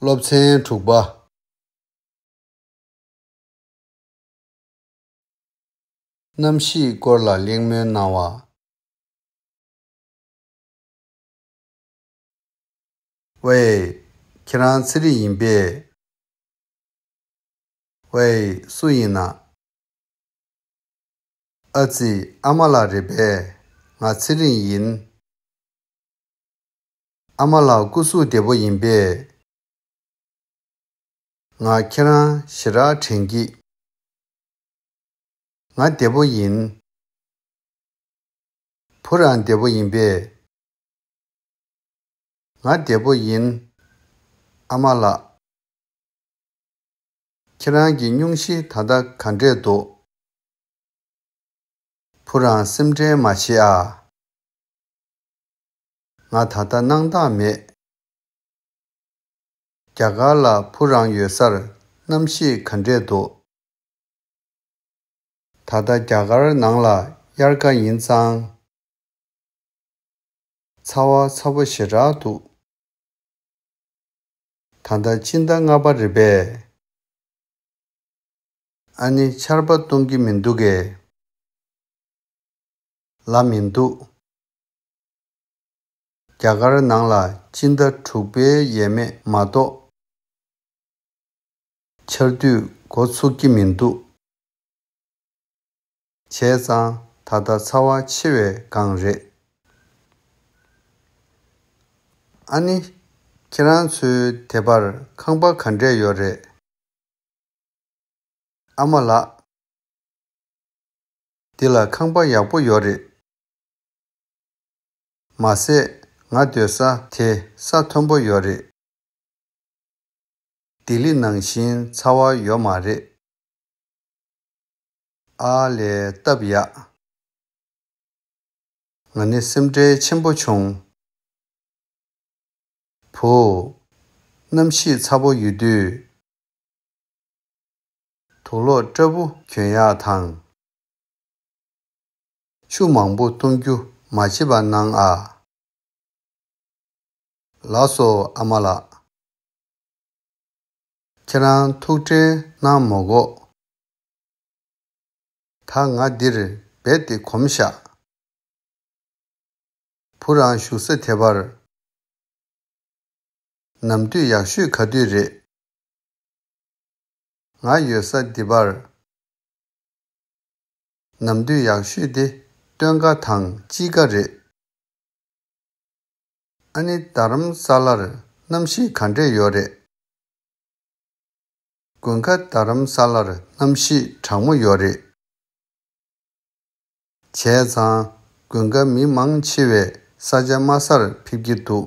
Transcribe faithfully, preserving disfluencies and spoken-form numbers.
སློབ་ཚན་དྲུག་པ། གནམ་གཤིས་སྐོར་ལ་གླེང་མོལ་གནང་བ། ཝེ། ཁྱེད་རང་ཚེ་རིང་ཡིན་པས། ཝེ། སུ་ཡིན་ན། ཨ་ཙི། ཨ་མ་ལགས་རེད་པས། ང་ཚེ་རིང་ཡིན། ཨ་མ་ལགས་སྐུ་གཟུགས་བདེ་པོ་ཡིན་པས། ང་ཁྱེད་རང་ཞེ་དྲག་དྲན་གྱི། ང་བདེ་པོ་ཡིན། བུ་རང་བདེ་པོ་ཡིན་པས། ང་བདེ་པོ་ཡིན། ཨ་མ་ལགས། ཁྱེད་རང་གི་སྙུང་གཞི་ད་ལྟ་ག་འདྲས་འདུག་བུ་རང་སེམས་ཁྲལ་མ་བྱེད་ཨ། ང་ད་ལྟ་སྣང་དག་མེད། རྒྱ་གར་ལ་བུ་རང་ཡོད་སར་གནམ་གཤིས་ག་འདྲས་འདུག་ད་ལྟ་རྒྱ་གར་ནང་ལ་དབྱར་ཁ་ཡིན་ཙང་། ཚ་བ་ཚ་པོ་ཞེ་དྲག་འདུག་ད་ལྟ་སྤྱི་ཟླ་ལྔ་པ་རེད་པས། ཨ་ནི་ཆར་པ་གཏོང་གི་མི་འདུག་གས། ལ་མི་འདུག་རྒྱ་གར་ནང་ལ་སྤྱི་ཟླ་དྲུག་པའི་ཡས་མས་མ་གཏོགས་ཆར་དུས་འགོ་ཚུགས་ཀྱི་མི་འདུག་བྱས་ཙང་ད་ལྟ་ཚ་བ་ཆེ་བའི་སྒང་རེད། ཨ་ནི། ཁྱེད་རང་ཚོའི་དེ་པར་ཁང་པ་ག་འདྲས་ཡོད་རེད། ཨ་མ་ལགས། འདི་ལ་ཁང་པ་ཡག་པོ་ཡོད་རེད། མ་ཟད་ང་སྡོད་ས་དེ་ས་མཐོན་པོ་ཡོད་རེད། ལྡི་ལི་ནང་བཞིན་ཚ་བ་ཡོད་མ་རེད། ཨ་ལས་སྟབས་ཡག་ང་ནི་སེམས་ཁྲལ་ཆེན་པོ་བྱུང་། བུ། གནམ་གཤིས་ཚ་པོ་ཡོད་དུས། དུག་ལོག་སྐྲ་སྦུག་གྱོན་ཡག་དང་། ཆུ་མང་པོ་བཏུང་རྒྱུ་མ་བརྗེད་པ་གནང་ཨ། ལགས་སོ་ཨ་མ་ལགས། ཁྱེད་རང་ཐུགས་ཁྲལ་གནང་མ་དགོས། ད་ང་འདིར་རྦད་དེ་གོམས་བཞག་བུ་རང་བཞུགས་ས་དེ་པར། ནམ་དུས་ཡག་ཤོས་ག་དུས་རེད། ང་ཡོད་ས་འདི་པར། ནམ་དུས་ཡག་ཤོས་དེ་སྟོན་ཁ་དང་དཔྱིད་ཁ་རེད། ཨ་ནི་རྡ་རམ་ས་ལར་གནམ་གཤིས་ག་འདྲས་ཡོད་རེད། དགུན་ཁ་རྡ་རམ་ས་ལར་གནམ་གཤིས་གྲང་མོ་ཡོད་རེད། བྱས་ཙང་དགུན་ཁ་མི་མང་ཆེ་བས་ས་ཆ་དམའ་སར་ཕེབས་ཀྱི་འདུག